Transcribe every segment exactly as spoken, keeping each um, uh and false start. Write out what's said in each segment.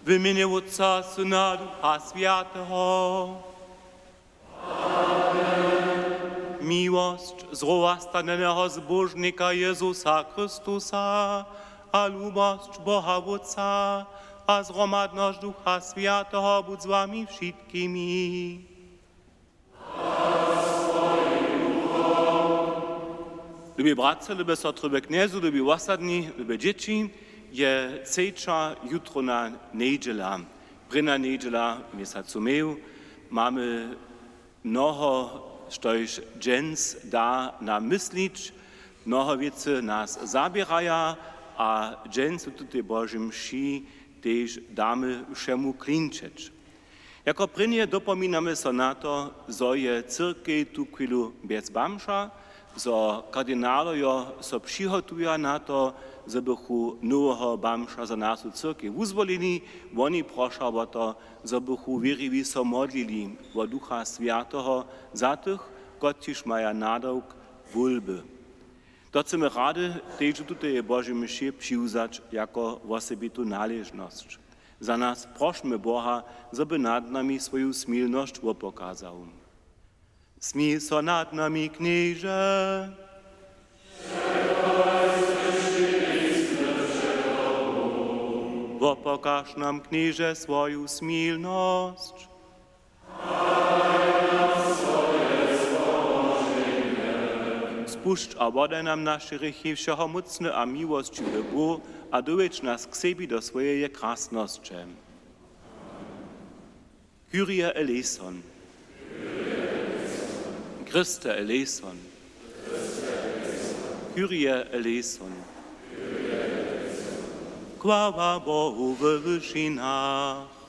W mjenje Wótca, Syna, Ducha Swjateho. Miłosć zrowastanjeneho Zbóžnika Jězusa Chrystusa a lubosć Boha Wótca a zhromadnosć Ducha Swjateho budź z wami wšitkimi. Lubi bratřa, lube sotry we Knjezu, lubi wosadni, lube dźěći, je třeća jutrowna njedźela, prěnja njedźela w měsacu Meju. Mamy mnoho, štož dźens da nam myslić, mnoho wěcy nas zaběraja a dźens w tutej Božej mši tež damy wšemu klinčeć. Jako prěnje dopominamy so na to, zo je cyrkej tuchwilu bjez bamža, zo kardinalojo so přihotuja na to, zo bychu noweho bamža za našu cyrkej wuzwolili. Woni proša wo to, zo bychu wěriwi so modlili wo Ducha Swjateho za tych, kotřiž maja nadawk wólby. To chcemy rady tež w tutej Božej mši přiwzać jako wosebitu naležnosć. Za nas prošmy Boha, zo by nad nami swoju smilnosć wopokazał. Smil so nad nami, Knježe. Wopokaž nam, Knježe, swoju smilnosć. Spušć a wodaj nam naše hrěchi, wšehomócny a miłosćiwy Bóh, a dowjedź nas k sebi do swojeje krasnosće. Kyrie eleison. Christe eleison. Kyrie eleison. Chwała Bohu we wyšinach.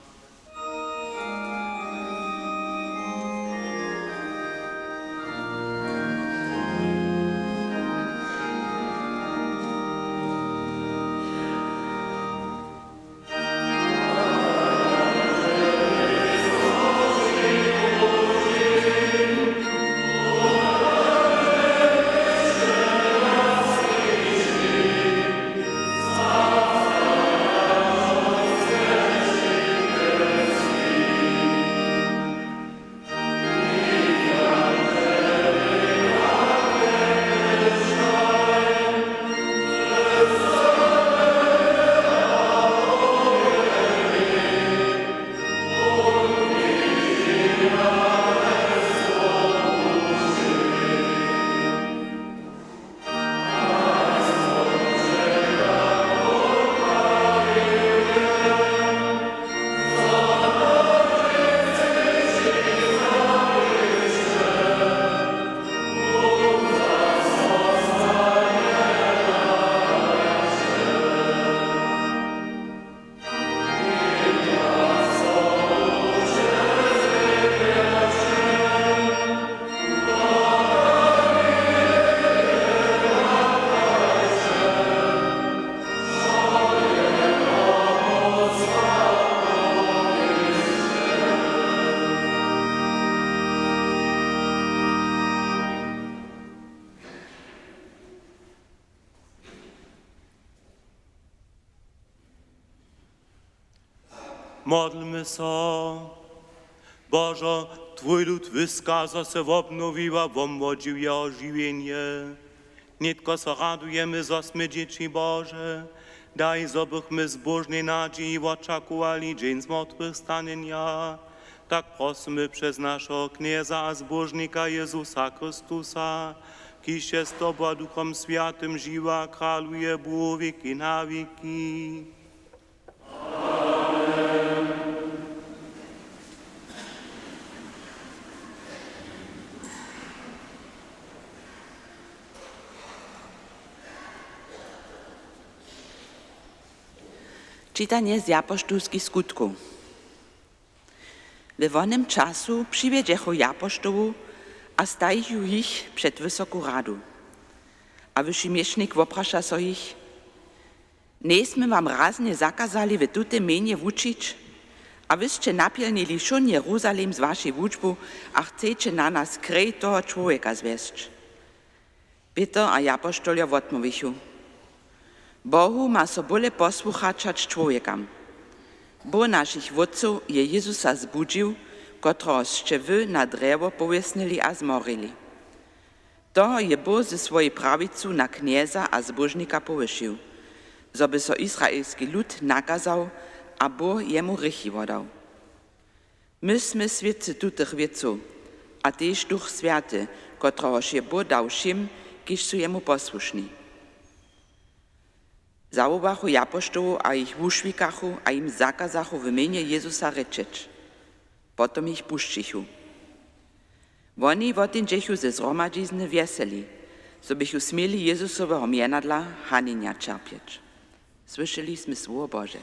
Modlmy so. Božo, twój lud wyska, zo sy wobnowił a womłodźił jeho žiwjenje. Nětko so radujemy, zo smy dźěći Bože. Daj, zo bychmy w zbóžnej nadźiji wočakowali dźeń zmortwych stanjenja. Tak prosymy přez našeho Knjeza a Zbóžnika Jězusa Chrystusa, kiž je z tobu a Duchom Swjatym žiwy a kraluje Bóh wěki na wěki. Čitanje z Apoštołskich Skutkow. We wonym času přiwjedźechu apoštołow a stajichu jich před wysoku radu. A wyši měšnik wopraša so jich: Njejsmy wam raznje zakazali w tutym mjenje wučić? A wy sće napjelnili wšón Jeruzalem z wašej wučbu a chceće na nas krej toho čłowjeka zwjesć. Pětr a apoštołjo wotmołwichu: Bohu ma so bóle posłuchać hač čłowjekam. Bóh našich wótcow je Jězusa zbudźił, kotrehož sće wy na drjewo powěsnyli a zmorili. Toho je Bóh ze swojej prawicu na Knjeza a Zbóžnika powyšił, zo by so izraelski lud nakazał a Bóh jemu hrěchi wodał. My smy swědcy tutych wěcow, a tež Duch Swjaty, kotrehož je Bóh dał wšěm, kiž su jemu posłušni. Zawołachu japoštołow a jich wušwikachu a jim zakazachu w mjenje Jězusa rěčeć. Potom jich pušćichu. Woni wotińdźechu ze zhromadźizny wjeseli, zo bychu směli Jězusoweho mjenadla haninja ćerpjeć. Słyšeli smy słowo Bože.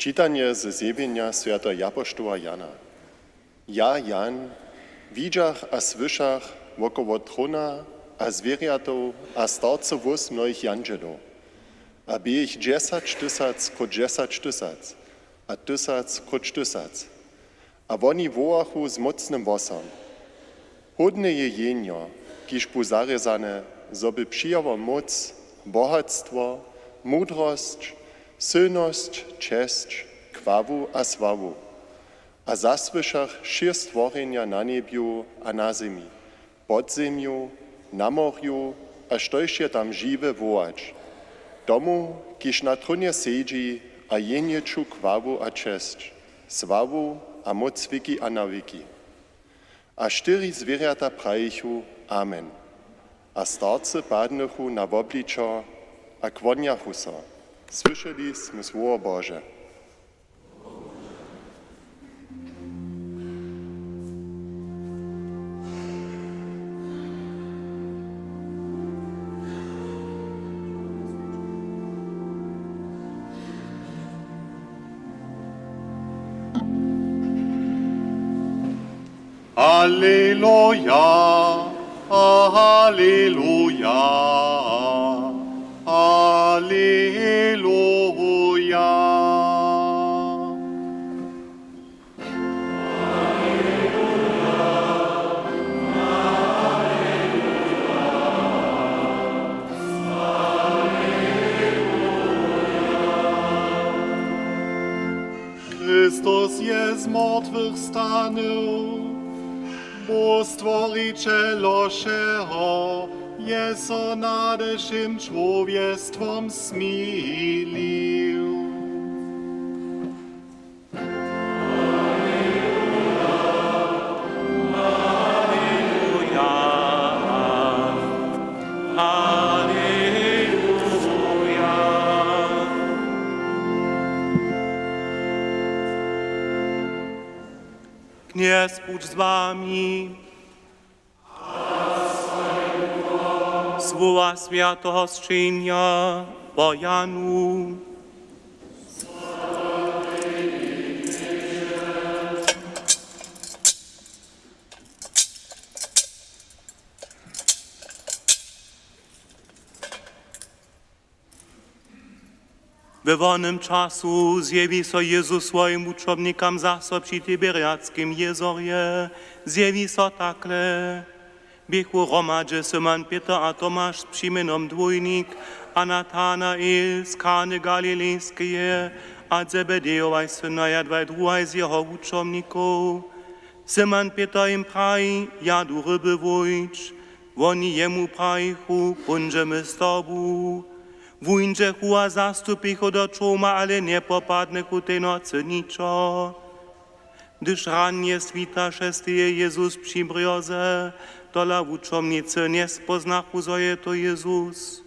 Čitanje ze zjewjenja swjateho japoštoła Jana. Ja, Jan, widźach a słyšach wokoło tróna a zwěrjatow a starcow hłós mnohich jandźelow. A bě jich dźesać tysac króć dźesać tysac a tysac króć tysac. A woni wołachu z mócnym hłosom: Hódne je Jehnjo, kiž bu zarězane, zo by přijało móc, bohatstwo, mudrosć, sylnosć, česć, chwawu a sławu. A zasłyšach wšě stworjenja na njebju a na zemi, pod zemju, na morju a štož je tam žiwe, wołać: Tomu, kiž na trónje sedźi, a Jehnjeću chwawu a česć, sławu a móc wěki a na wěki. A štyri zwěrjata prajichu: Amen. A starcy padnychu na wobličo a kłonjachu so. Słyšeli smy słowo Bože. Aleluja, aleluja, aleluja. Chrystus je z mortwych stanył, Bóh Stworićelo wšeho je so nade wšěm čłowjestwom smilił. Knjez budź z wami. Słowa swjateho sćenja po Janu. We wonym času zjewi so Jezus swojim wučomnikam zaso při Tiberiadskim jězorje. Zjewi so takle: Běchu hromadźe Simon Pětr a Tomaš z přimjenom Dwójnik a Natanael z Kany Galilejskeje a Zebedejowaj synoja dwaj druhaj z jeho wučomnikow. Simon Pětr jim praji: „Jadu ryby łowić.“ Woni jemu prajichu: „Póńdźemy z tobu.“ Wuńdźechu a zastupichu do čołma, ale njepopadnychu tej nocy ničo. Hdyž ranje swita šesteje Jezus při brjoze, tola wučomnicy njespóznachu, zo je to Jezus.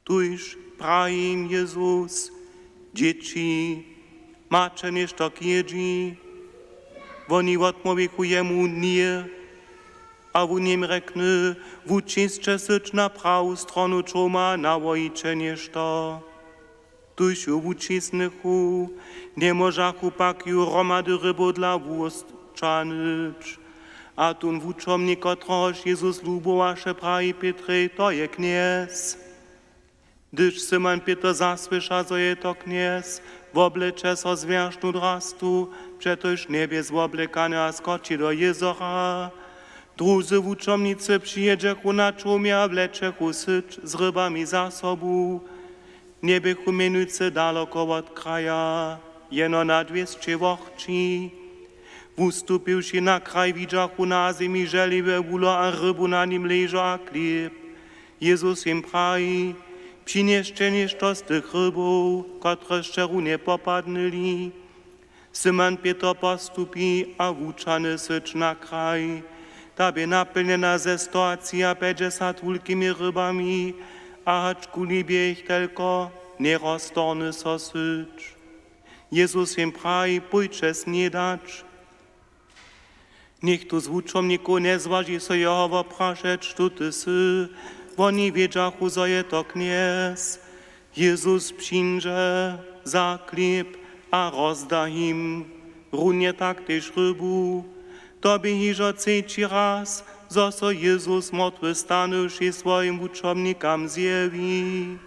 Tuž praji jim Jezus: „Dźěći, maće něšto k jědźi?“ Woni wotmołwichu jemu: „Ně.“ A wón jim rjekny: „Wučisće syć na prawu stronu čołma a nałojiće něšto.“ Tuž ju wučisnychu, njemóžachu pak ju hromady rybow dla wusćahnyć. A tón wučomnik, kotrehož Jezus lubowaše, praji Pětrej: „To je Knjez.“ Hdyž Simon Pětr zasłyša, zo je to Knjez, wobleče so zwjeršnu drastu, přetož njebě zwoblekany, a skoči do jězora. Druzy wučomnicy přijědźechu na čołmje a wlečechu syć z rybami za sobu. Njeběchu mjenujcy daloko wot kraja, jeno na dwěsće wochći. Wustupiwši na kraj, widźachu na zemi žehliwe wulo a rybu na nim ležo a chlěb. Jezus jim praji: „Přinjesće něšto z tych rybow, kotrež sće runje popadnyli.“ Simon Pětr postupi a wućahny syć na kraj. Ta bě naplnjena ze sto a třiapjećdźesat wulkimi rybami, a hačkuli bě jich telko, njeroztorhny so syć. Jezus jim praji: „Pójće snědać.“ Něchtó z wučomnikow njezwaži so jeho woprašeć: „Štó ty sy?“ Woni wědźachu, zo je to Knjez. Jezus přińdźe, wza chlěb a rozda jim, runje tak tež rybu. To bě hižo třeći raz, zo so Jezus mortwych stanywši swojim wučomnikam zjewi.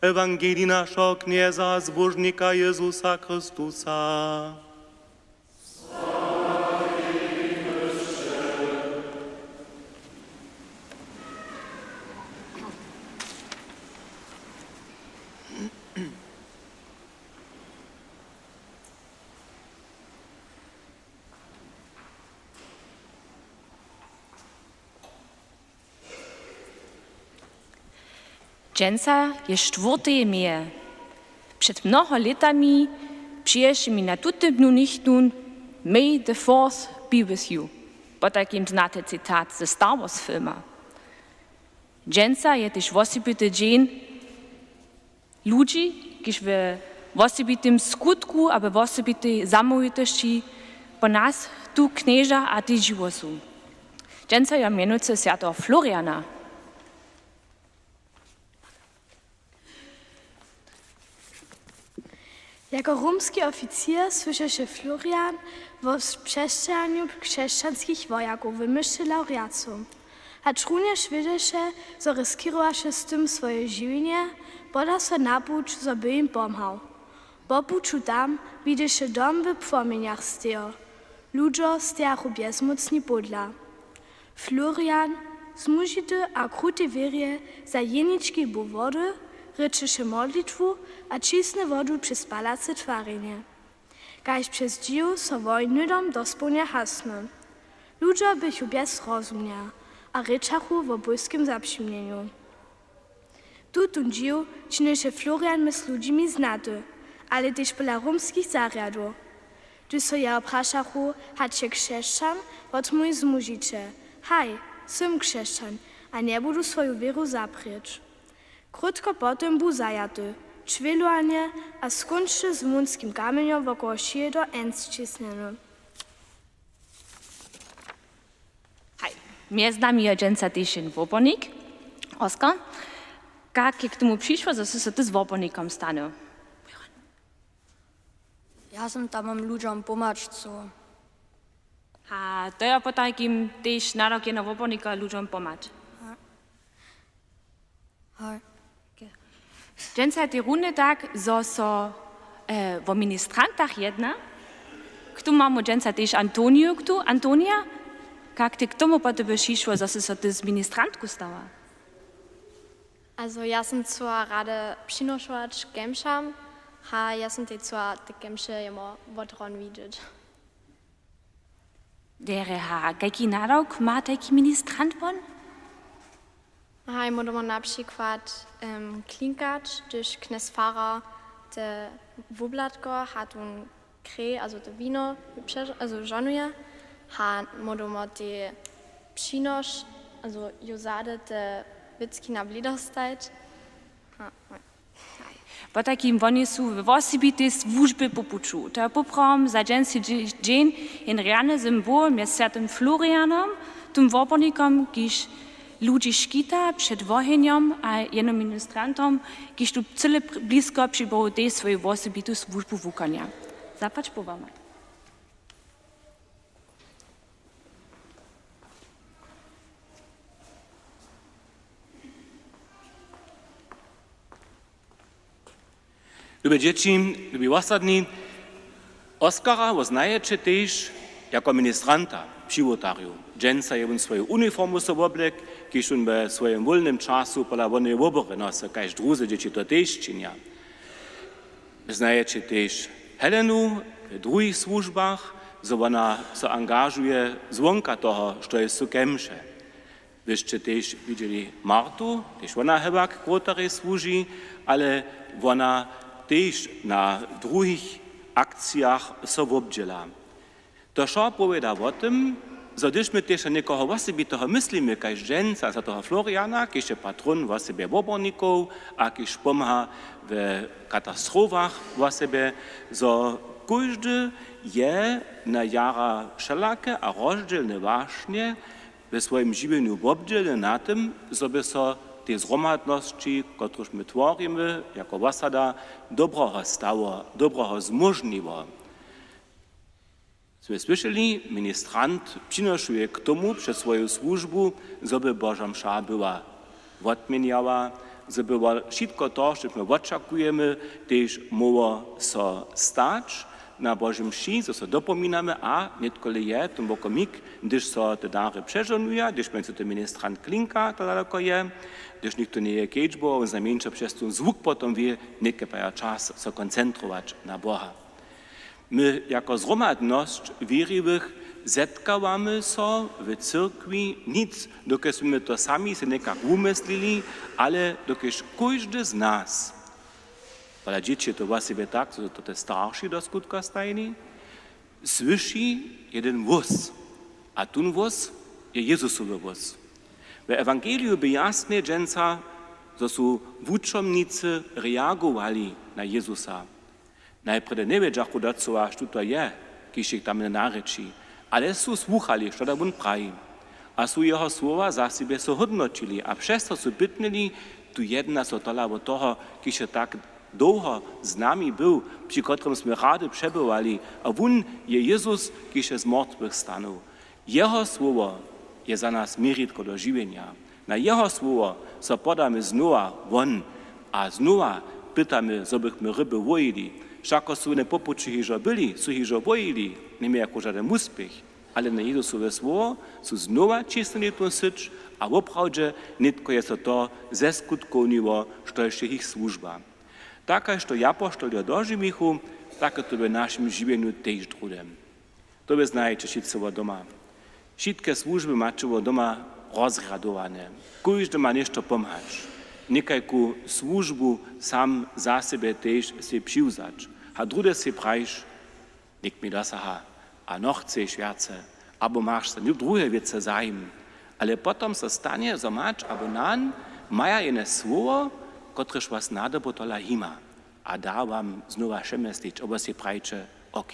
Ewangelij našeho Knjeza a Zbóžnika Jezusa Chrystusa. Dźensa je štwórteje meje. Před mnoho lětami přijěše mi na tutym dnju nichtó „May the Fourth be with you“, potajkim znate citat ze Star Wars filma. Dźensa je tež wosebity dźeń ludźi, kiž we wosebitym skutku a we wosebitej zamołwitosći po nas tu knježa a tež žiwo su. Dźensa je mjenujcy swjateho Floriana. Jako romski oficir słyšeše Florian wo přesćahanju křesćanskich wojakow w myšce lawrjacow. Hač runjež wědźeše, zo riskirowaše z tym swoje žiwjenje, poda so na puć, zo by jim pomhał. Po puću tam widźeše dom w płomjenjach stejo. Ludźo stejachu bjezmócni podla. Florian, zmužity a w krutej wěrje za jenički boł wody, rěčeše modlitwu a ćisne wodu přez palace twarjenje. Kaž přez dźiw so woj hnydom dospołnje hasny. Ludźo běchu bjez rozumja a rěčachu wo bójskim zapřimjenju. Tutón dźiw činiše Florian mjez ludźimi znaty, ale tež pola romskich zarjadow. Hdyž so jeho prašachu, hač je křesćan, wotmołwi zmužiće: Haj, sym křesćan a njebudu swoju wěru zaprěć. Krótko po tym bu zajaty, ćwělowanje a skónčty z młynskim kamjenjom wokoło šije do ence ćisnjeny. Haj, mjez nami je dźensa tež jen wobornik. Oskar, kak je k tomu přišło, zo sy so ty z wobornikom stanył? Ja sym tam, mam ludźom pomhać chcył. A to je potajkim tež nadawk jeno wobornika, ludźom pomhać. Haj. Dźensa je runje tak, zo so e, wo ministrantach jedna. K tomu mamy dźensa tež Antoniju tu. Antonija, kak ty k tomu po tebe přišło, zo sy so ty z ministrantku stała? Also ja sym chcyła rady přinošować kemšam, a ja sym tej chcyła te kemše jemo wot ron widźeć. Derje, a kajki nadawk ma tajki ministrant won? Haj, móhlomy na přikład em, klinkać, hdyž knjez farar te woblatko a tón krej, also to wino, přež-, also žonuje, a móhlomy te přinoš, also jo zady te wěcki na blědo stajć. A, haj. Potajkim woni su we wosebitej słužbje po puću. To je poprawom za dźensny dźe-, dźeń jen rjany symbol mjez swjatym Florianom, tym wobornikom, kiž ludźi škita před wohenjom, a jenym ministrantom, kiž tu cyle pr-, blisko při Bohu tež swoju wosebitu słužbu wukonja. Zapłać połowama. Lube dźěći, lubi wosadni, Oskara wo znajeće tež jako ministranta při wołtarju. Dźensa je wón swoju uniformu so woblekł, kiž wón we swojim wólnym času pola woneje wobory nosył, kaž druze dźěći to tež činja. Znajeće tež Helenu w druhich słužbach, zo wona so angažuje zwonka toho, što je su kemše. Wy sće tež widźeli Martu, tež wona hewak k wołtarjej słuži, ale wona tež na druhich akcijach so wobdźěla. To wšo powěda wo tym, zo hdyž my tež na někoho wosebiteho myslimy, kaž dźensa za toho Floriana, kiž je patron wosebje wobornikow a kiž pomha w katastrofach wosebje, zo kóždy je na jara wšelake a rozdźělne wašnje we swojim žiwjenju wobdźělny na tym, zo by so tej zhromadnosći, kotruž my tworimy jako wosada, dobreho stało, dobreho zmóžniło. Smy słyšeli, ministrant přinošuje k tomu přez swoju słužbu, zo by Boža mša była wotměnjała, zo by wo-, wšitko to, što my wočakujemy, tež móhło so stać na Božej mši, zo so dopominamy, a nětkole je tón wokomik, hdyž so te dary přežonuja, hdyž mjez tym ministrant klinka, to daleko je, hdyž nichtó njeje kedźbował, znajmjeńša přez tón zwuk potom wě, něke praja čas so koncentrować na Boha. My jako zhromadnosć wěriwych zetkawamy so w cyrkwi nic, dokelž smy to sami sej někak wumyslili, ale dokelž kóždy z nas, pola dźěći je to wosebje tak, zo to te starši do skutka stajili, słyši jedyn hłós. A tón hłós je Jezusowy hłós. W ewangeliju bě jasnje dźensa, zo su wučomnicy reagowali na Jezusa. Najprjedy njewědźachu docyła, što to je, kiž jich tam narěči, ale su słuchali, što da wón praji. A su jeho słowa za sebje so hódnoćili a přez to su pytnili, tu jedna so tola wot toho, kiž je tak Dołho z nami był, při kotrymž smy rady přebywali, a wón je Jezus, kiž je z mortwych stanył. Jeho słowo je za nas měritko do žiwjenja. Na jeho słowo so podamy znowa won a znowa, pytamy, zo bychmy ryby łowili. Wšako su wone po pući hižo byli, su hižo łowili, njeměli jako žadyn wuspěch. Ale na Jezusowe słowo su znowa ćisnyli tu syć a woprawdźe nětko je so to zeskutkowniło, štož je jich słužba. Tak kaž to japoštoljo dožiwichu, tak je to w našim žiwjenju tež druhdy. To wy znajeće wšitcy wot doma. Wšitke słužby maće wot doma rozrjadowane. Kóždy ma něšto pomhać. Někajku słužbu sam za sebje tež sej přiwzać. A druhdy sej prajiš, něk mi dosaha, a nochceš wjace, abo maš za druhe wěcy zajim. Ale potom so stanje, zo mać abo nan maja jene słowo, kotrež was nadobu tola jima a da wam znowa přemyslić, abo sej prajiće, OK,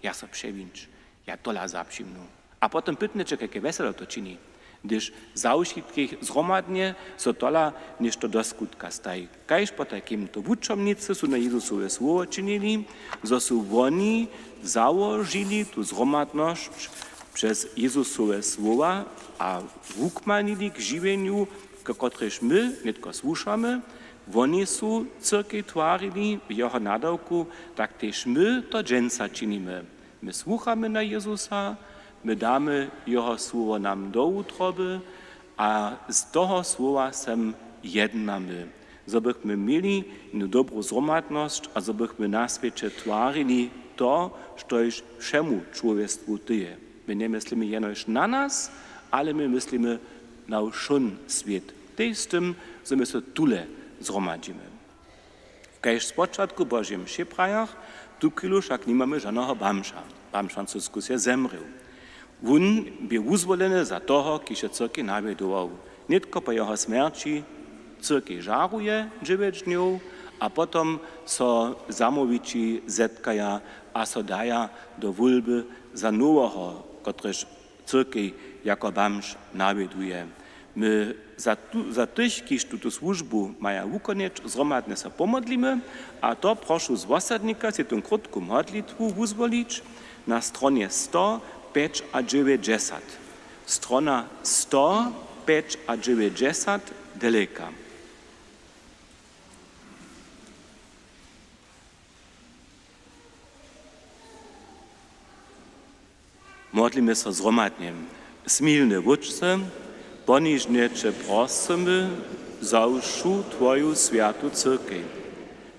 ja so přewińć, ja tola zapřimnu. A potom pytnjeće, kajke wjeselo to čini, hdyž za wšitkich zhromadnje so tola něšto do skutka staji. Kaž potajkim to wučomnicy su na Jezusowe słowo činili, zo su woni załožili tu zhromadnosć přez Jezusowe słowa a wukmanili k žiwjenju, k kotrejž my nětko słušamy. Woni su cyrkej twarili w jeho nadawku, tak tež my to dźensa činimy. My słuchamy na Jezusa, my damy jeho słowo nam do wutroby a z toho słowa sem jednamy, zo bychmy měli jednu dobru zhromadnosć a zo bychmy na swěće twarili to, štož wšemu čłowjestwu tyje. My njemyslimy jenož na nas, ale my myslimy na wšón swět. Tež z tym, zo my so tule zhromadźimy. Kaž spočatku Božej mše prajach, tuchwilu wšak nimamy žaneho bamža. Bamž Franciskus je zemrěł. Wón bě wuzwoleny za toho, kiž je cyrkej nawjedował. Nětko po jeho smjerći cyrkej žaruje dźewjeć dnjow a potom so zamołwići zetkaja a so daja do wólby za noweho, kotryž cyrkej jako bamž nawjeduje. My za tu-, za tych, kiž tutu słužbu maja wukonjeć, zhromadnje so pomodlimy, a to prošu z wosadnika sej tu krótku modlitwu wuzwolić na stronje sto pjećadźewjećdźesat. Strona sto pjećadźewjećdźesat, delejka. Modlimy so zhromadnje. Smilny Wótče, ponižnje će prosymy za wšu twoju swjatu cyrkej.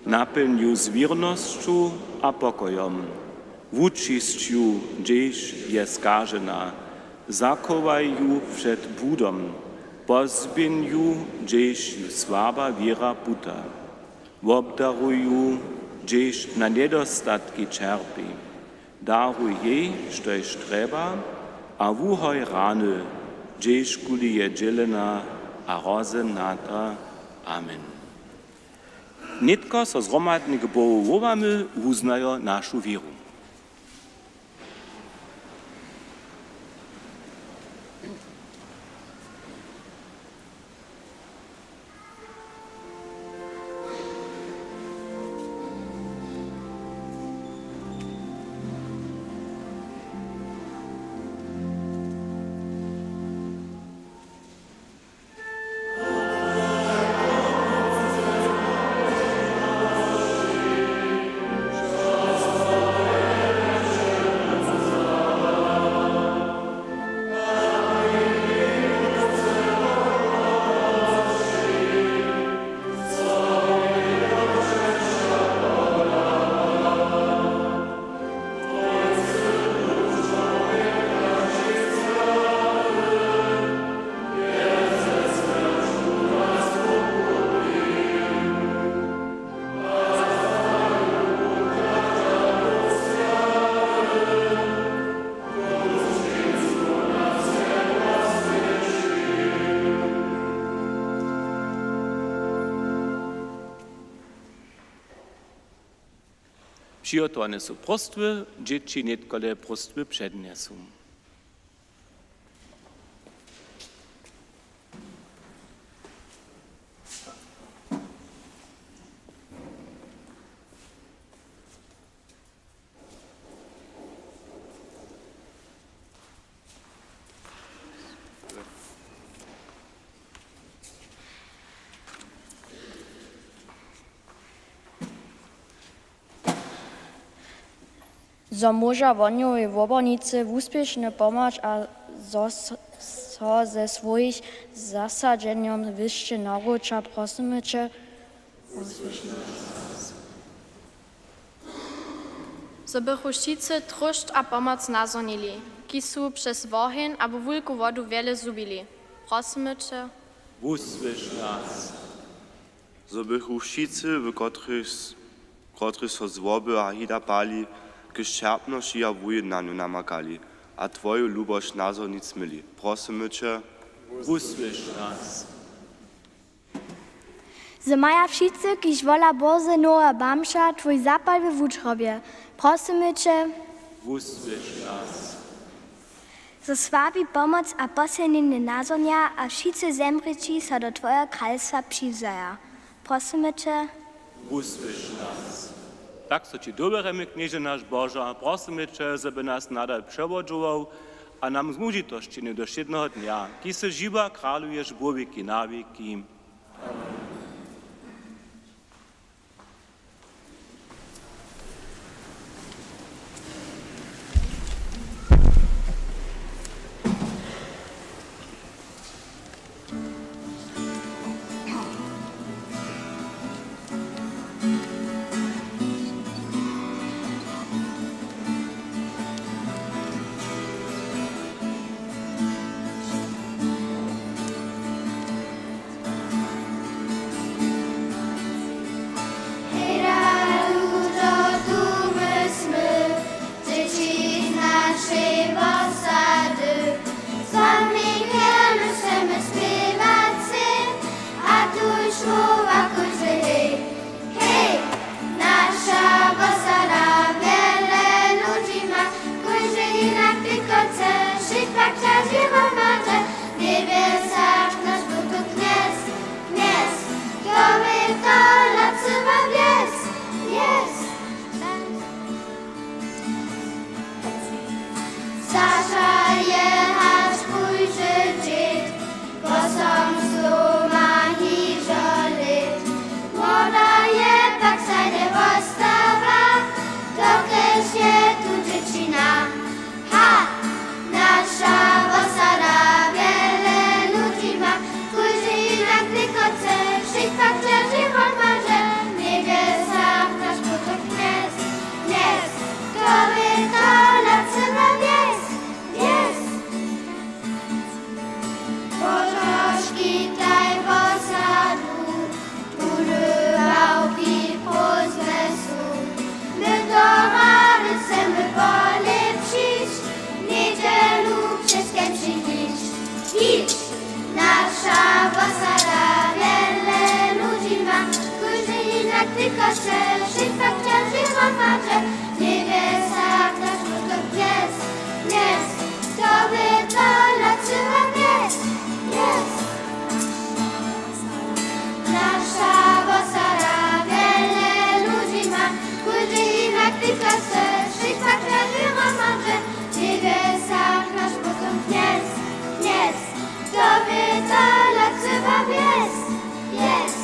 Napjelń ju z wěrnosću a pokojom. Wučisć ju, hdźež je skažena. Zachowaj ju před błudom. Pozběhń ju, hdźež ju słaba wěra puta. Wobdaruj ju, hdźež na njedostatki ćerpi. Daruj jej, štož trjeba, a wuhoj rany, hdźežkuli je dźělena a rozhynata. Amen. Nětko so zhromadnje k Bohu wołamy, wuznajo našu wěru. Přihotowane su próstwy, dźěći nětkole próstwy přednjesu. Zo móža wohnjowej wobornicy wuspěšnje pomhać a zo s-, so ze swojich zasadźenjom wěsće nawróća, prosymy će, zo bychu wšitcy tróšt a pomoc nazhonili, kiž su přez woheń abo wulku wodu wjele zhubili, prosymy će, wusłyš nas. Zo bychu wšitcy, w kotrychž s-, kotrychž so złoby a hida pali, k sćerpnosći a wujednanju namakali a twoju lubosć nazhonić směli, prosymy će, wusłyš nas. Zo maja wšitcy, kiž wola bórze noweho bamža, twój zapal we wutrobje, prosymy će, wusłyš nas. Zo słabi pomoc a posylnjenje nazhonja a wšitcy zemrěći so do twojeho kralstwa přiwzaja, prosymy će, wusłyš nas. Tak so ći dowěrjemy, Knježe naš Božo, a prosymy će, zo by nas nadal přewodźował a nam zmužitosćenju do wšědneho dnja, kiž sy žiwy a kraluješ wo wěki na wěki. Hej, radu, dotumy smy, dźěći z našej wosady, zaminkujemy smy spěwacy, a tuž słowa kóždy hej. Hej, naša wosada, wjele ludźi ma, kóždy hinak, tykotře, wšitk pak ćerži hromadźe, w njebjesach naš Bóh tu knjez, knjez, to wě tola cyła wjes, wjes. Zašaje hač kóždy dźeń, wosomstoma hižo lět. Młoda je pak stajnje wostała, dokelž je tu dźěćina. Ha! Naša wosada wjele ludźi ma, kóždy hinak, tykotře, wšitk pak ćerži hromadźe, w njebjesach naš Bóh tu knjez, knjez, to wě tola cyła wjes, wjes. Božo, škitaj wosadu, Budu wałki, prózdne su. My to rady chcemy polěpšić, njedźelu přez kemši hić, hić. Naša wosada wjele ludźi ma, kóždy hinak, tykotře, wšitk pak ćerži hromadźe, w njebjesach naš Bóh tu knjez, knjez, to wě tola cyła wjes, wjes. Naša wosada wjele ludźi ma, kóždy hinak, tykotře, wšitk pak ćerži hromadźe, w njebjesach naš Bóh tu knjez, knjez, to wě tola cyła wjes, wjes.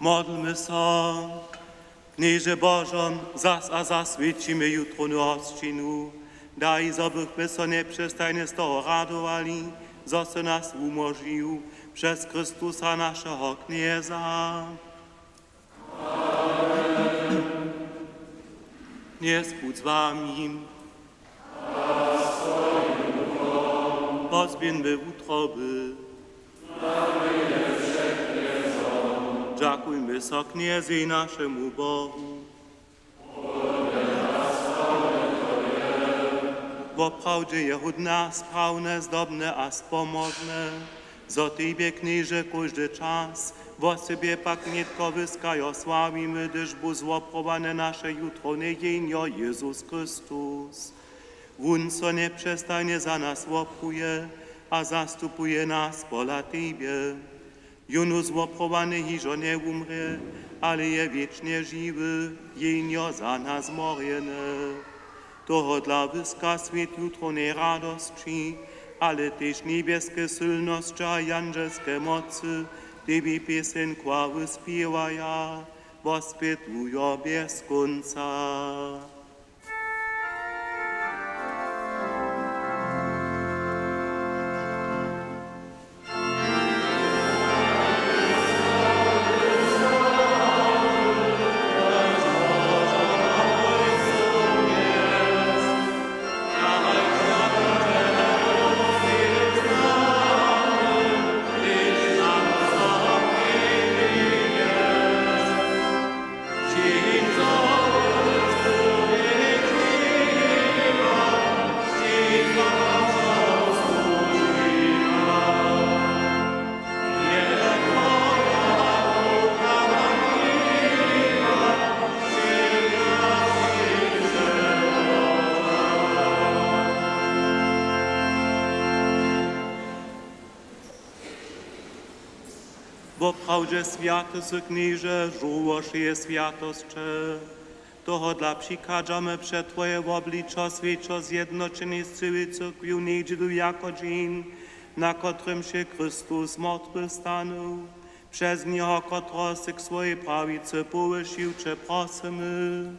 Modlmy so. Knježe Božo, zas a zas swjećimy jutrownu hosćinu. Daj, zo bychmy so njepřestajnje z toho radowali, zo sy nas wumóžnił přez Chrystusa, našeho Knjeza. Knjez budź z wami. Pozběhńmy wutroby. Dźakujmy so Knjezej, našemu Bohu. Woprawdźe je hódne, sprawne, zdobne a spomozne, Zo tebje, Knježe, kóždy čas, wosebje pak nětko wyskajo sławimy, hdyž bu zwoprowane naše jutrowne jeńjo Jezus Chrystus. Wón so njepřestajnje za nas wopruje a zastupuje nas pola tebje. Jónu zwoprowany hižo njewumrě, ale je wěčnje žiwy, jeńjo za nas zmorjeny. Tohodla wyska swět jutrownej radosći, ale tež njebjeske sylnosće a jandźelske mocy tebi pěseń chwały spěwaja, wospětujo bjez kónca. Woprawdźe swjaty sy, Knježe, žórło wšeje swjatosće. Tohodla přichadźamy před Twoje wobličo, swjećo zjednoćeni z cyłej cyrkwju njedźelu jako dźeń, na kotrymž je Chrystus z mortwych stanył. Přez njeho, kotrehož sy k swojej prawicy powyšił, će prosymy: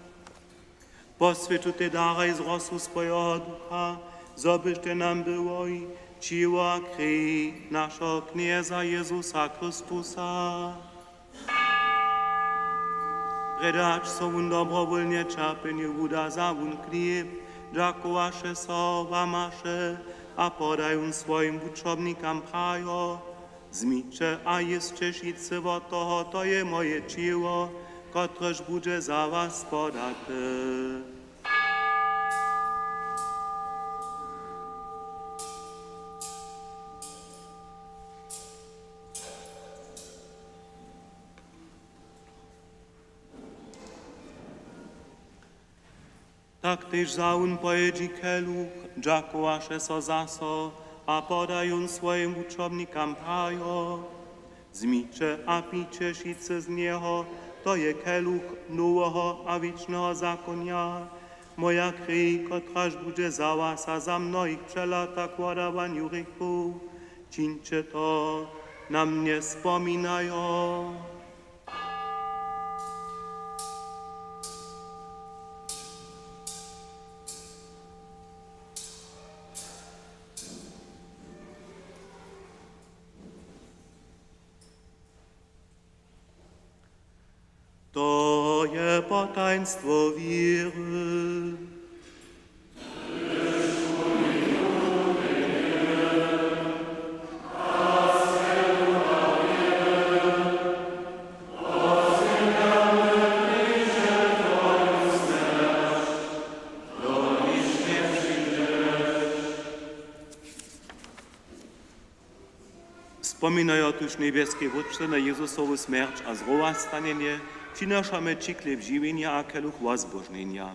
Poswjeć tutej daraj z rosu swojeho Ducha, zo byštej nam byłoj ćěło a krej našeho Knjeza Jezusa Chrystusa. Prjedy hač so wón dobrowólnje ćerpjenju wuda, wza wón chlěb, dźakowaše so, łamaše a poda jón swojim wučomnikam, prajo: Wzmiće a jěsće wšitcy wot toho, to je moje ćěło, kotrež budźe za was podate. Tak tež wza wón po jědźi keluch, dźakowaše so zaso a poda jón swojim wučomnikam, prajo: Wzmiće a pijće wšitcy z njeho, to je keluch noweho a wěčneho zakonja, moja krej, kotraž budźe za was a za mnohich přelata k wodawanju hrěchow. Čińće to na mnje spominajo. To je potajnstwo wěry. Spominajo tuž, njebjeski Wótče, na Jezusowu smjerć a zrowastanjenje, přinošamy ći chlěb žiwjenja a keluch wozbóžnjenja.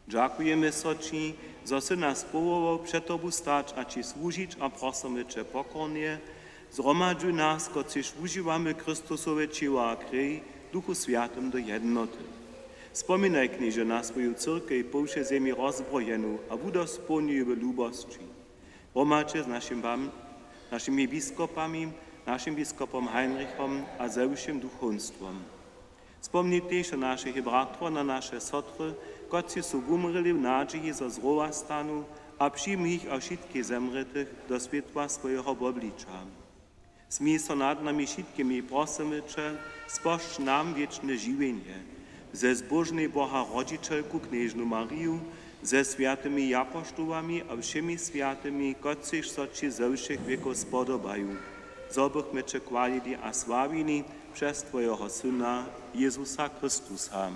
Dźakujemy so ći, zo sy nas powołał před tobu stać a ći słužić, a prosymy će pokornje, zhromadźuj nas, kotřiž wužiwamy Chrystusowe ćěło a krej, w Duchu Swjatym do jednoty. Spominaj, Knježe, na swoju cyrkej po wšej zemi rozbrojenu a wudospołnjuj w lubosći. Hromadźe z našim wam-, našimi biskopami, našim biskopom Heinrichom a ze wšěm duchowstwom. Spomni tež na našich bratrow, na naše sotry, kotřiž su wumrěli w nadźiji, zo zrowastanu, a přijmi jich a wšitkich zemrětych do swětła swojeho wobliča. Smil so nad nami wšitkimi, prosymy će, spožč nam wěčne žiwjenje ze zbóžnej Boha rodźićelku knježnu Mariju, ze swjatymi japoštołami a wšěmi swjatymi, kotřiž so ći ze wšěch wěkow spodobaju, zo bychmy će chwalili a sławili přez twojeho Syna Jezusa Chrystusa.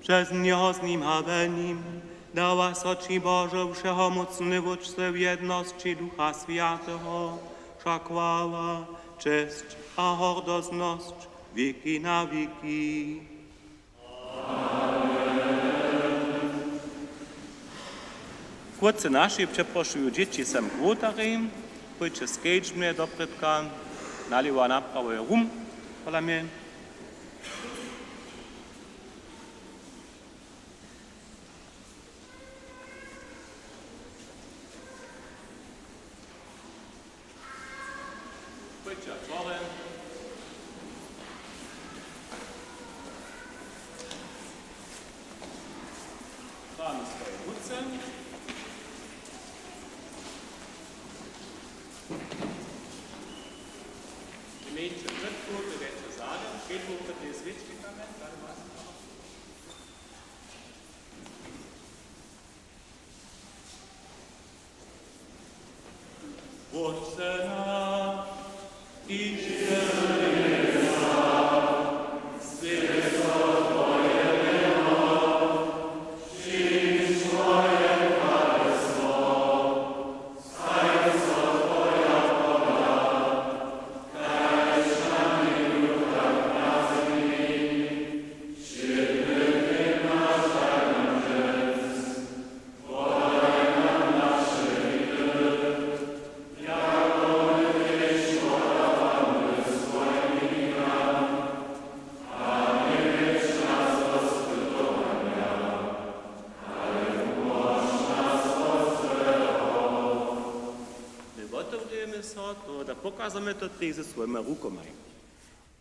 Přez njeho, z nim a we nim Dawa so ći, Božo, wšehomócny Wótče, w jednosći Ducha Swjateho, wša chwała, česć a hordoznosć wěki na wěki. Wótče naši přeprošuju dźěći sem k wołtarjej, pójće skedźbnje doprědka, nalěwo a naprawo je rum, pola mje. Pójće otworje. Damy swoje ruce. Mějće brytku, to wječe zadem, kedłubke te swěčki tam, zadem was. Wótče naš, kiž sy w njebjesach, swjeć so twoje mjeno, přińdź twoje kralestwo, stań so twoja wola, kaž na njebju, tak na zemi. Wšědny dźeń naš daj nam dźens, wodaj nam naše winy, jako my tež wodawamy swojim winikam, a njewjedź nas do spytowanja, ale wumóž nas wot złeho. My wotewrěmy so, tohodla pokazamy to tež ze swojima rukomaj.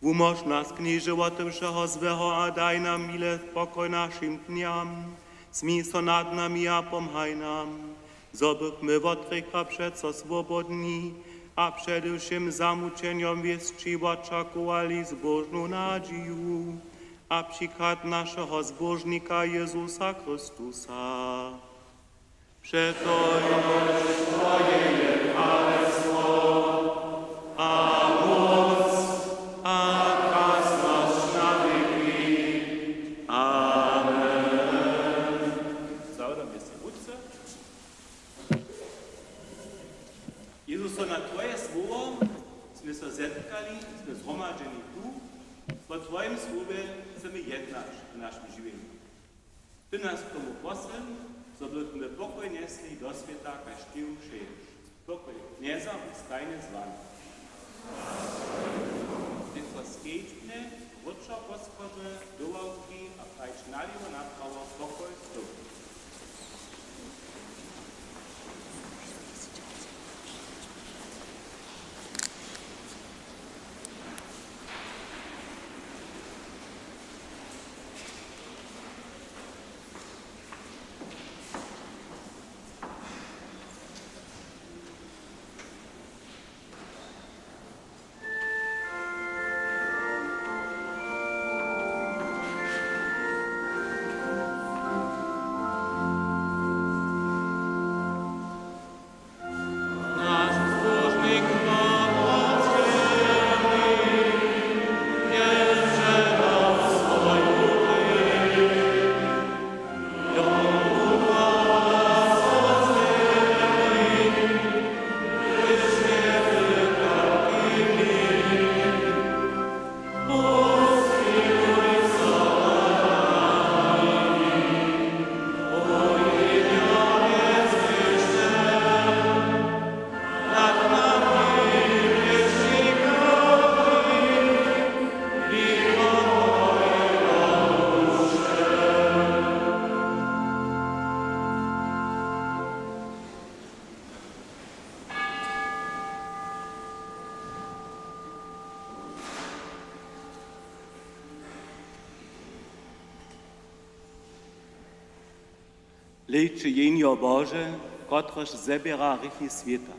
Wumóž nas, Knježe, wote wšeho złeho a daj nam mile spokoj našim dnjam. Smil so nad nami a pomhaj nam, zo bychmy wot hrěcha přeco swobodni a přede wšěm zamućenjom wěsći wočakowali zbóžnu nadźiju a přichad našeho Zbóžnika Jezusa Chrystusa. Přetož twoje je kralestwo a móc a krasnosć na wěki. Amen. Zawodam je se wótče. Jezuso, na twoje słowo smy so zetkali, smy zhromadźeni tu, po twojim słowje chcemy jednać w našim žiwjenju. Ty nas k tomu posłał, zo bychmy pokoj njesli do swěta, kaž ty ju přeješ. Pokoj Knjeza budź stajnje z wami. Nětko skedźbnje, wróćo poschodźe, do ławki a prajć nalěwo naprawo, pokoj z Tobą. Hlejće, Jehnjo Bože, kotrež zběra hrěchi swěta.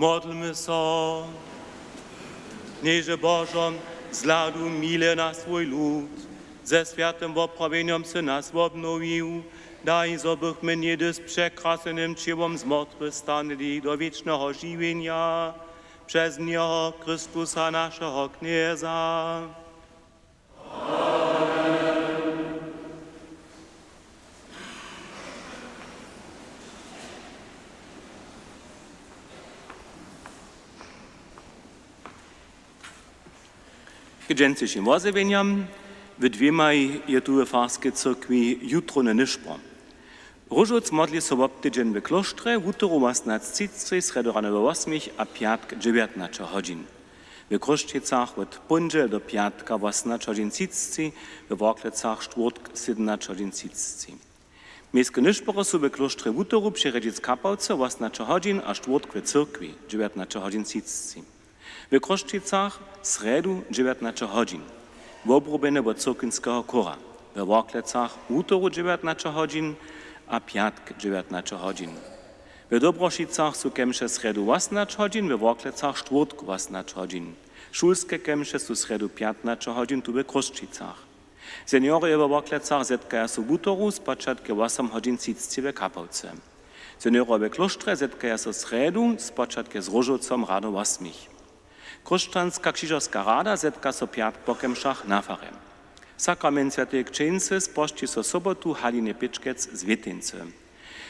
Modlmy so. Knježe Božo, zhladuj mile na swój lud. Ze swjatym woprawjenjom sy nas wobnowił. Daj, zo bychmy něhdy z překrasenym ćěłom z mortwych stanili do wěčneho žiwjenja přez njeho, Chrystusa, našeho Knjeza. K dźensnišim wozjewjenjam. W dwěmaj je tu we farskej cyrkwi jutrowny nyšpor. Róžowc modli so wobtydźeń w klóštrje, wutoru wosomnaće třiceći, srjedu rano we wosmich a pjatk dźewjatnaće hodźin. W Chrósćicach wot póndźele do pjatka wosomnaće hodźin třiceći, we Worklecach štwórtk sydomnaće hodźin třiceći. Městske nyšpory su w klóštrje wutoru přerjedźić kapałce wosomnaće hodźin a štwórtk w cyrkwi dźewjatnaće hodźin třiceći. W Chrósćicach srjedu dźewjatnaće hodźin. Wobrubjene wot cyrkwinskeho chóra. We Worklecach wutoru dźewjatnaće hodźin a pjatk dźewjatnaće hodźin. We Dobrošicach su kemše srjedu wosomnaće hodźin, we Worklecach štwórtk wosomnaće hodźin. Šulske kemše su srjedu pjatnaće hodźin tu we Chrósćicach. Seniorojo we Worklecach zetkaja so wutoru spočatk wosom hodźin třiceći we kapałce. Seniorojo we klóštrje zetkaja so srjedu spočatk z Róžowcom rano wosmich. Chróšćanska křižerska rada zetka so pjatk po kemšach na farje. Sakrament swjateje křćeńcy spožči so sobotu w halinje Pěčkec z Wěteńcy.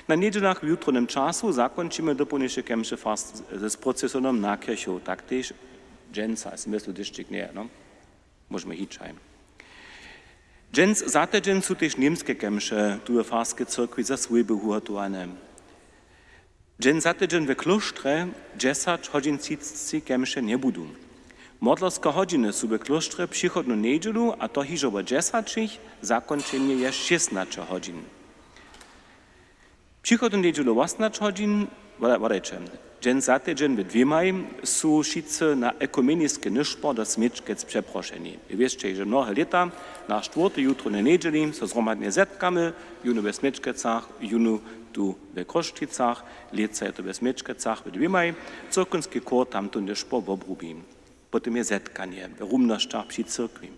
Na njedźelach w jutrownym času zakónčimy dopołdniše kemše fast z procesonom na kěrchow, tak tež dźensa, a sym myslił, dyšćik njeje, no. Móžemy hić, haj. Dźens za tydźeń su tež němske kemše tu we farskej cyrkwi za swójby wuhotowane. Dźens za tydźeń we klóštrje dźesać hodźin třiceći kemše njebudu. Modlerske hodźiny su we klóštrje přichodnu njedźelu, a to hižo wo dźesaćich, zakónčenje je šěsnaće hodźin. Přichodnu njedźelu wosomnaće hodźin, wada-, wadajće, dźens za tydźeń we dwěmaj su wšitcy na ekumeniski nyšpor do Smječkec přeprošeni. Wěsće, hižo mnohe lěta na štwórtej jutrownej njedźeli so zhromadnje zetkamy, jónu we Smječkecach, jónu tu we Chrósćicach, lětsa je to we Smječkecach we dwěmaj, cyrkwinsky chór tamtón nyšpor wobrubi. Potom je zetkanje w rumnosćach při cyrkwi.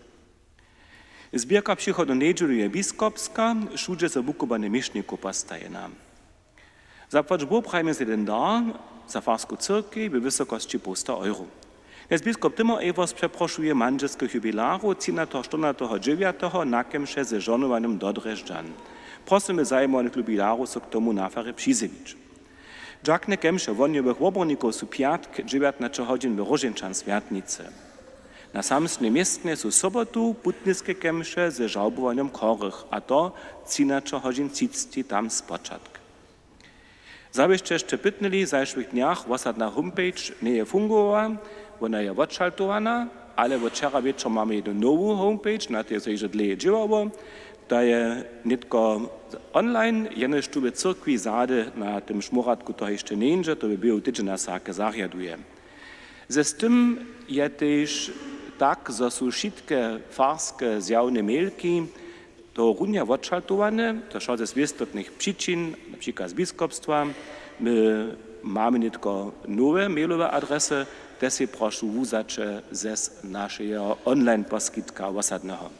Zběrka přichodnu njedźelu je biskopska, wšudźe za wukubłanje měšnikow postajena. Za płaćbu prajimy za jedyn dar za farsku cyrkej we wysokosći połsta euro. Knjez biskop Timmer Ewers přeprošuje mandźelskich jubilarow třinateho, štyrnateho dźewjateho na kemše ze žohnowanjom do Drježdźan. Prosymy zajimanych jubilarow, so k tomu na farje přizjewić. Dźakne kemše wohnjowych wobornikow su pjatk dźewjatnaće hodźin w Róžeńčan swjatnicy. Na samsnej městnje su sobotu putniske kemše ze žałbowanjom chorych, a to třinaće hodźin třiceći tam spočatk. Zawěsće sće pytnyli, w zašłych dnjach wosadna homepage njeje fungowała, wona je wotšaltowana, ale wot wčera wječor mamy jednu nowu homepage, na tej so hižo dlěje dźěłało. To je nětko online, jenož tu w cyrkwi zady na tym šmóratku to hišće njeńdźe, to by běhu tydźenja so hake zarjaduje. Ze z tym je tež tak, zo su wšitke farske zjawne mailki tohorunja wotšaltowane, to wšo ze swěstotnych přičin, na přikład z biskopstwa. My mamy nětko nowe mailowe adresy, te sej prošu wuwzaće ze z našeho online poskitka wosadneho.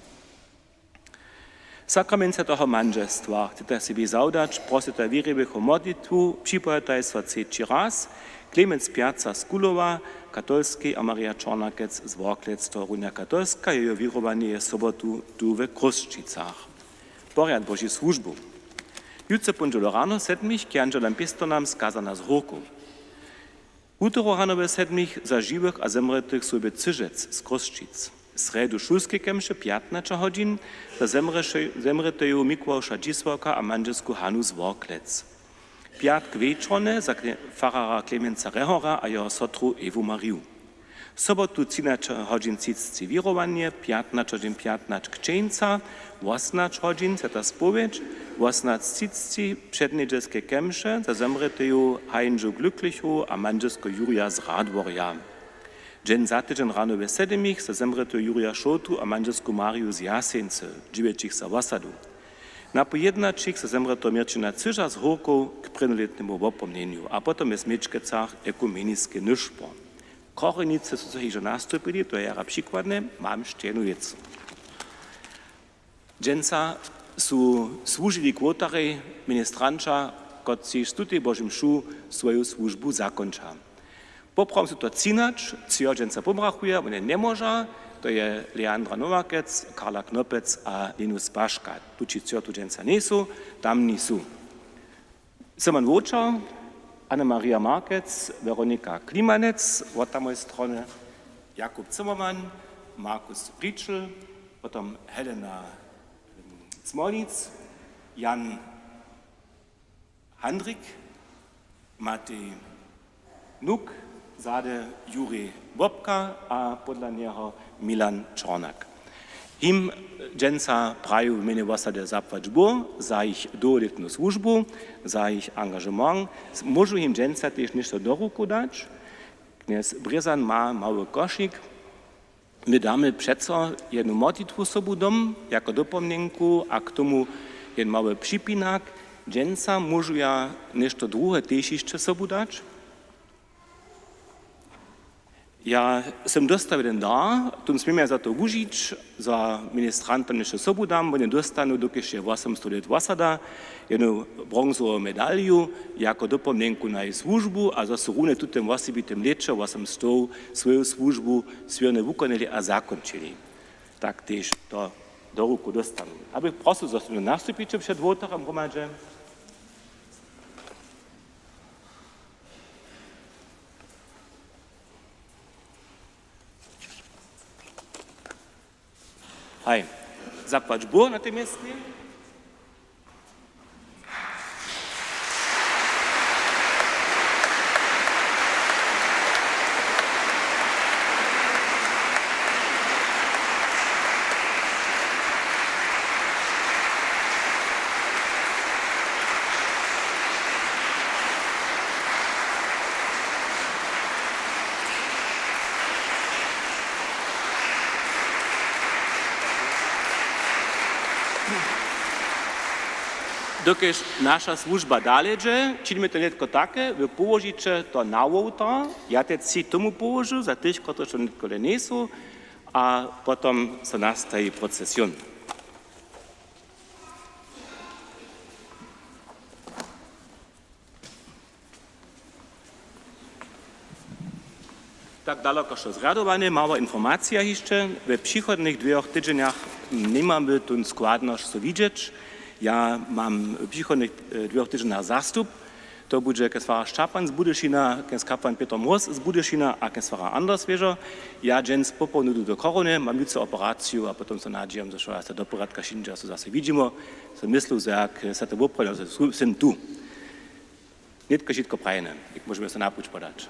Sakrament swjateho mandźelstwa chceta sebi zawdać, prosyta wěriwych wo modlitwu, připojotaj so třeći raz, Klemenc pjaca z Kulowa, katolskej, a Marja Čornakec z Worklec, tohorunja katolska, jejo wěrowanje je sobotu tu we Chrósćicach. Porjad Božich słužbow. Jutře póndźelu rano w sedmich k jandźelam pěstonam skazana z Hórkow. Wutoru rano we sedmich za žiwych a zemrětych swójby Cyžec z Chrósćic. Srjedu šulske kemše pjatnaće hodźin za zemrěše-, zemrěteju Mikławša Dźisławka a mandźelsku Hanu z Worklec. Pjatk wječornje za Kle-, fararja Klemenca Rehora a jeho sotru Ewu Mariju. Sobotu třinaće hodźin třiceći wěrowanje, pjatnaće hodźin pjatnaće křćeńca, wosomnaće hodźin swjata spowědź, wosomnaće třiceći přednjedźelske kemše za zemrěteju Hańžu Glücklichow a mandźelskeho Jurja z Radworja. Dźeń za tydźeń rano we sedmich za zemrěteju Jurja Šołtu a mandźelsku Mariju z Jaseńcy, dźiwjećich za wosadu. Na pojednaćich so zemrěteho Měrćina Cyža z Hórkow k prěnjolětnemu wopomnjenju a potom je w Smječkecach ekumeniske nyšpor. Chorenicy su so hižo nastupili, to je jara přikładne, mam šće jednu wěc. Dźensa su słužili k wołtarjej ministranća, kotřiž tutej Božu mšu swoju słužbu zakónča. Poprawom su to třinać, třo dźensa pomrachuja, wone njemóža, to je Leandra Nowakec, Karla Knopec a Linus Paška. Tući třo tu dźensa njejsu, tamni su. Simon Wočer, Anna-Maria Markec, Weronika Klimanec, wot tamoj strony, Jakub Zimmermann, Markus Pričel, potom Helena Smolic, Jan Handrik, Matej Nuk, zady Jurij Wopka a podla njeho Milan Čornak. Jim dźensa praju w mjenje wosady zapłać Bóh za jich dołholětnu słužbu, za jich angažement. Móžu jim dźensa tež něšto do ruku dać. Knjez Brězan ma mały košik. My damy přeco jednu modlitwu sobu dom jako dopomnjenku a k tomu jedyn mały připinak. Dźensa móžu ja něšto druhe tež hišće sobu dać. Ja sym dóstał jedyn dar, tón směm ja za to wužić, za ministrantom něšto sobu dam, wone dóstanu, dokelž je wosomstow lět wosada, jednu bronzowu medalju jako dopomnjenku na jejich słužbu a zo su runje w tutym wosebitym lěće wosomstow swoju słužbu swěrnje wukonjeli a zakónčili. Tak tež to do ruku dóstanu. Ja bych prosył, zo so nastupiće před wołtarjom hromadźe. Haj, zapłać Bóh na tym městnje. Dokelž naša słužba dale dźe, činimy to nětko take, wy połožiće to na wołtar, ja te tři tomu połožu, za tych, kotřiž to nětkole njejsu, a potom so nastaji procesjon. Tak daloko što zrjadowanje, mała informacija hišće. We přichodnych dwěch tydźenjach nimamy tu składnosć so widźeć. Ja mam w přichodnych, e, dwěch tydźenjach zastup. To budźe knjez farar Šćapan z Budyšina, knjez kapłan Pětr Mróz z Budyšina a knjez farar Anders Wěžo. Ja dźens popołdnju du do Chorownje, mam jutře operaciju a potom so nadźijam, zo wšo je do porjadka, šindźe, so zase widźimy. Sym myslił, zo jak se to woprawdźe, zo su-, sym tu. Nětko wšitko prajene, jak móžemy so na puć podać.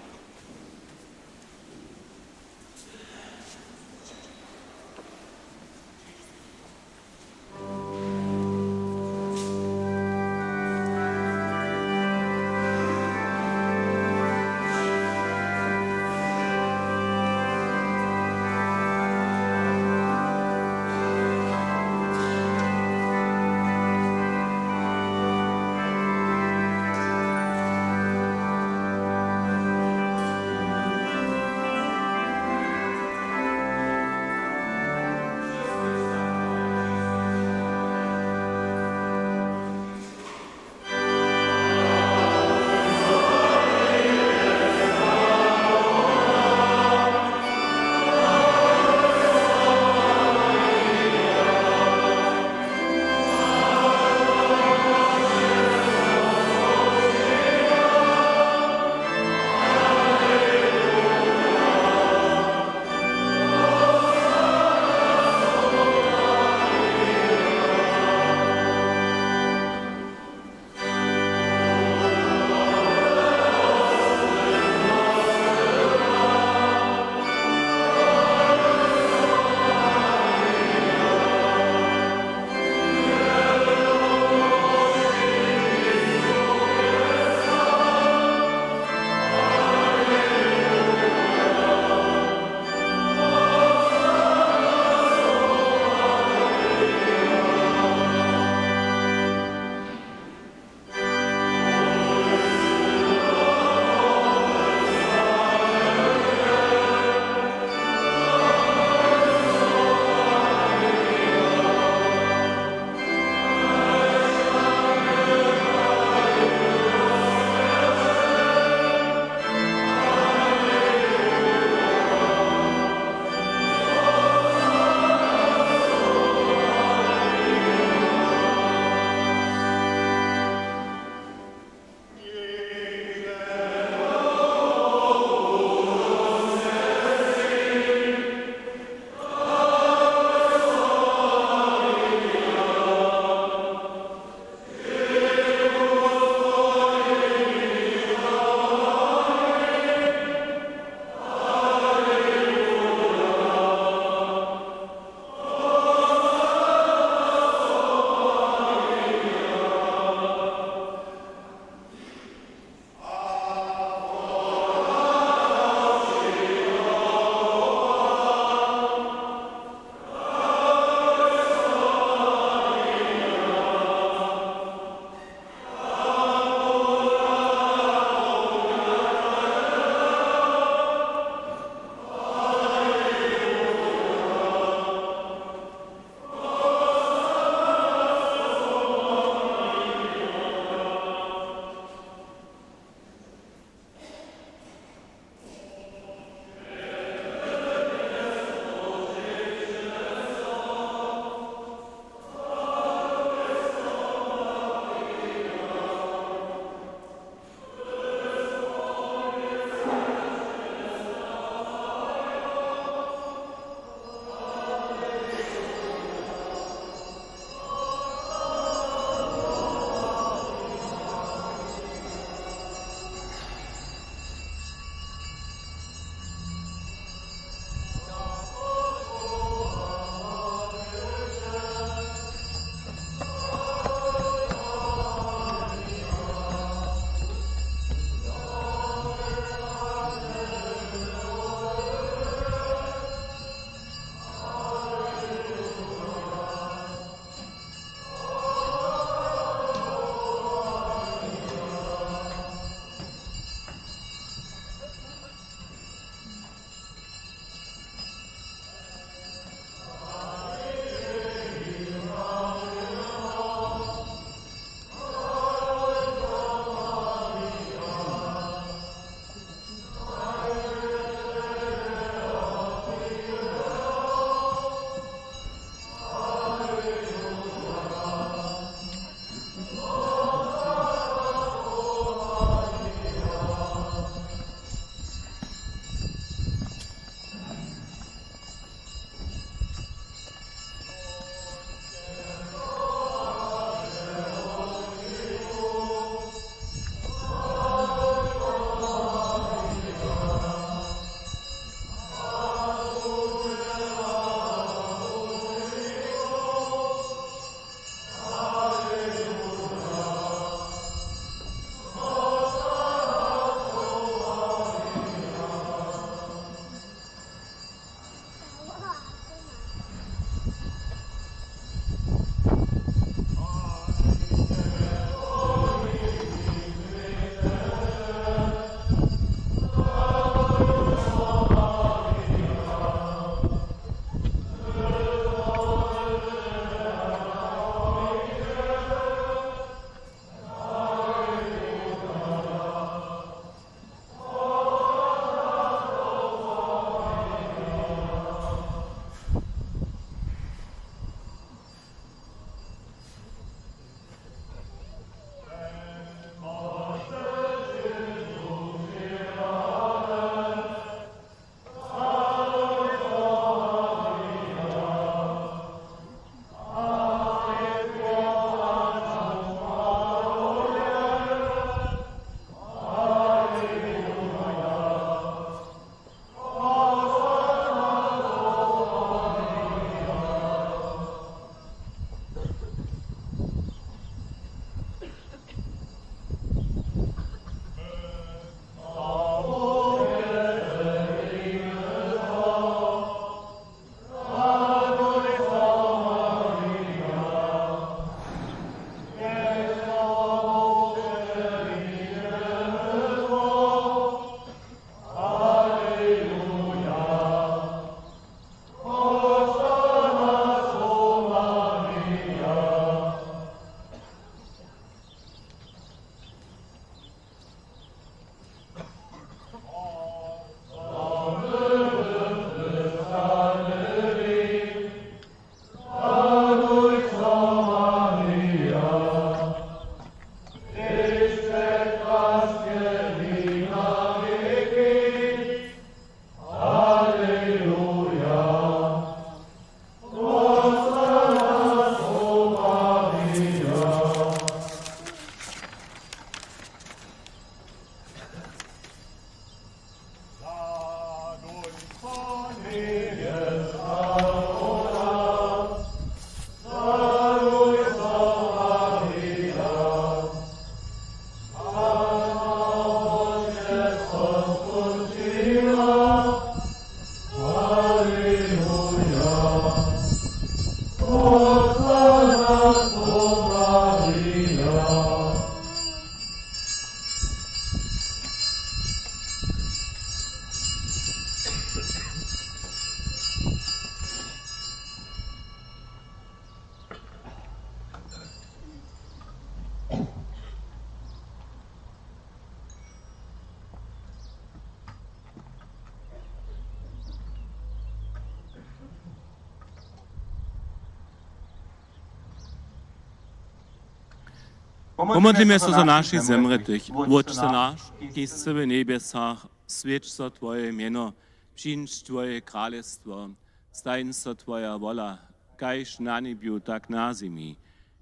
Pomodlimy so za našich zemrětych. Wótče naš, kiž sy w njebjesach, swjeć so twoje mjeno, přińdź twoje kralestwo, stań so twoja wola, kaž na njebju, tak na zemi.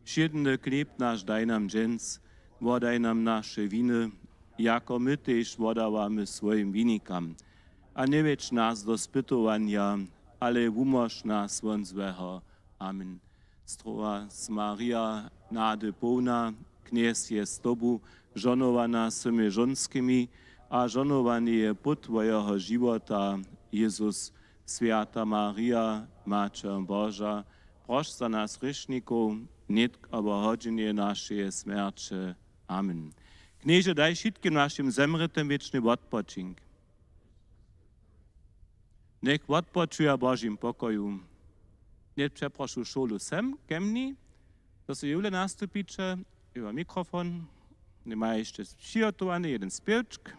Wšědny chlěb naš daj nam dźens, wodaj nam naše winy, jako my tež wodawamy swojim winikam. A njewjedź nas do spytowanja, ale wumóž nas won złeho. Amen. Zdrowa sy Marija, nady połna, Knjez je z tobu, žonowana sy mjez žonskimi, a žonowany je płód twojeho žiwota, Jezus. Swjata Marija, Maćer Boža, proš za nas hrěšnikow, nětk abo w hodźinje našeje smjerće. Amen. Knježe, daj wšitkim našim zemrětym wěčny wotpočink. Njech wotpočuja w Božim pokoju. Nětk přeprošu šołdu sem ke mni, zo so jewle nastupiće, jewle mikrofon, nima hišće přihotowany jeden spěwčk.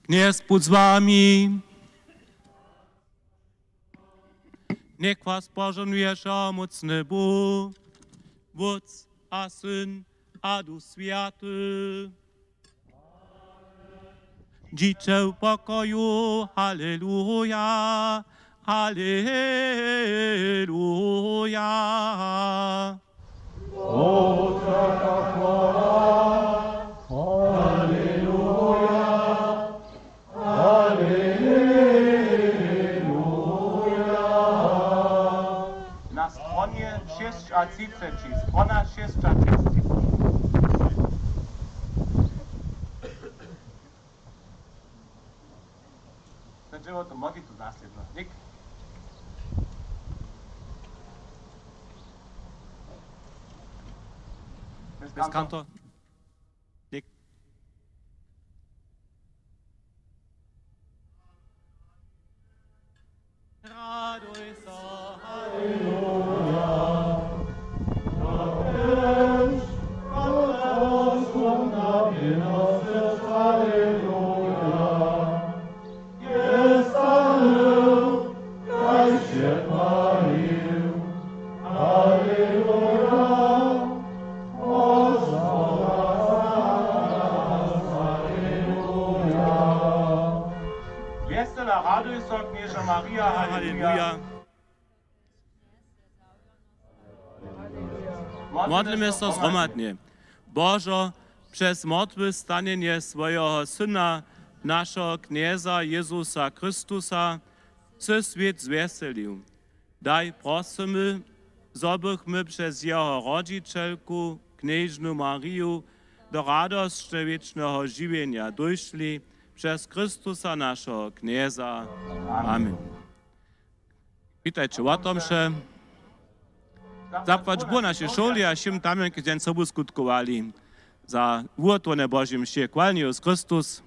Knjez budź z wami. Njech was požohnuje wšehomócny Bóh, Wótc a Syn a Duch Swjaty. Dźiće w pokoju, haleluja, haleluja. Na stronje šěsćatřiceći, strona šěsćatřiceći. Znači, evo to modlitwu naslědno. Nik. Bez kanto. Nik. Raduj so, haleluja. Wjesela, raduj so, Knježo Marija, haleluja. Haleluja. Modlimy so zhromadnje. Božo, přez mortwy stanjenje swojeho Syna, našeho Knjeza Jezusa Chrystusa, sy swět zwjeselił. Daj, prosymy, zo bychmy přez jeho rodźićelku, knježnu Mariju, do radosće wěčneho žiwjenja dóšli, přez Chrystusa, našeho Knjeza. Amen. Witajće, łatomše. Zapłać Bóh našej šuli a wšěm tamnym, kiž dźensa sobu skutkowali. Za wuhotowanje Božej mše chwalny Jezus Chrystus.